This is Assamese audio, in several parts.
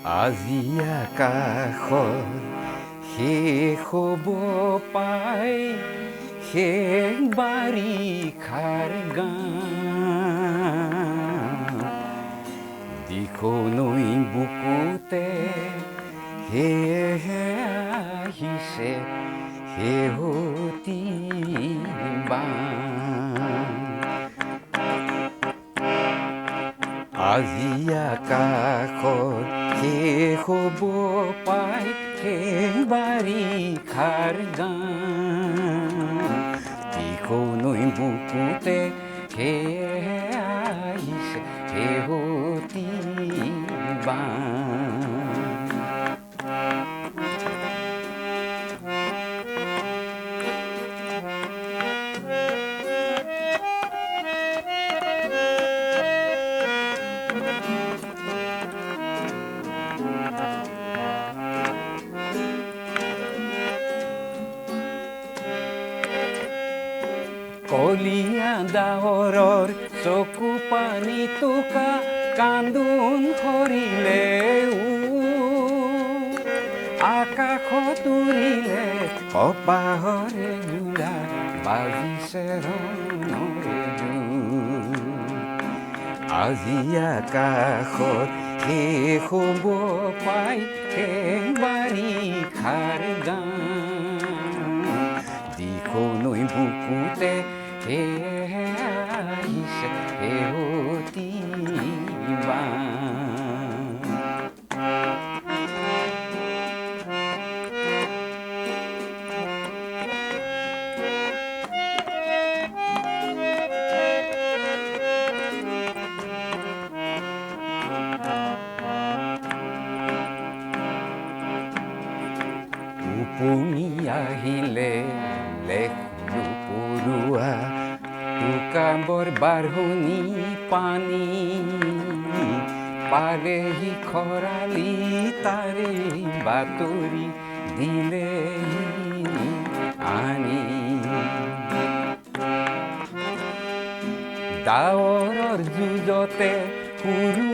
আজি আকাশত শেষ হ'ব পাই শেষ বাৰিষাৰ গান, দিখৌ নৈ বুকুতে সেয়েহে আহিছে শেহতী বান। আজি আকাশত শেষ হ'ব পাই শেষ বাৰিষাৰ গান, দিখৌ নৈ বুকুতে সেয়েহে আহিছে শেহতী বান। কলীয়া ডাৱৰৰ চকু পানী টোকা কান্দোন সৰিলে, আকাশত উৰিলে কপাহৰে জোৰা, বাজিছে ৰণৰে। আজি আকাশত শেষ হ'ব পাই শেষ বাৰিষাৰ গান, দিখৌ নৈ বুকুতে সেয়েহে আহিছে শেহতী বান। উপঙি আহিলে লেখ পৰুৱা টোকাবৰ বাঢ়নি পানী, পালেহি খৰালি তাৰে বাতৰি দিলেহি আনি। ডাৱৰৰ যুঁজতে সৰু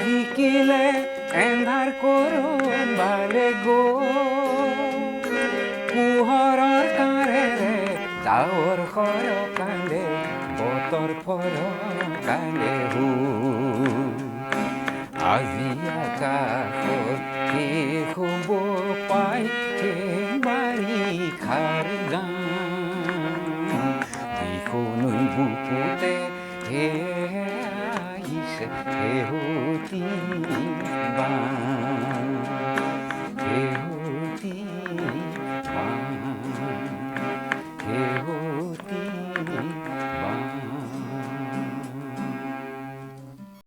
জিকিলে, এন্ধাৰ কৰবালে গ'ল, পোহৰৰ কাঁড়েৰে ডাৱৰ সৰকালে, বতৰ ফৰকালে। আজি আকাশত শেষ হ'ব পাই শেষ বাৰিষাৰ গান, দিখৌ নৈ বুকুতে সেয়েহে আহিছে শেহতী বান।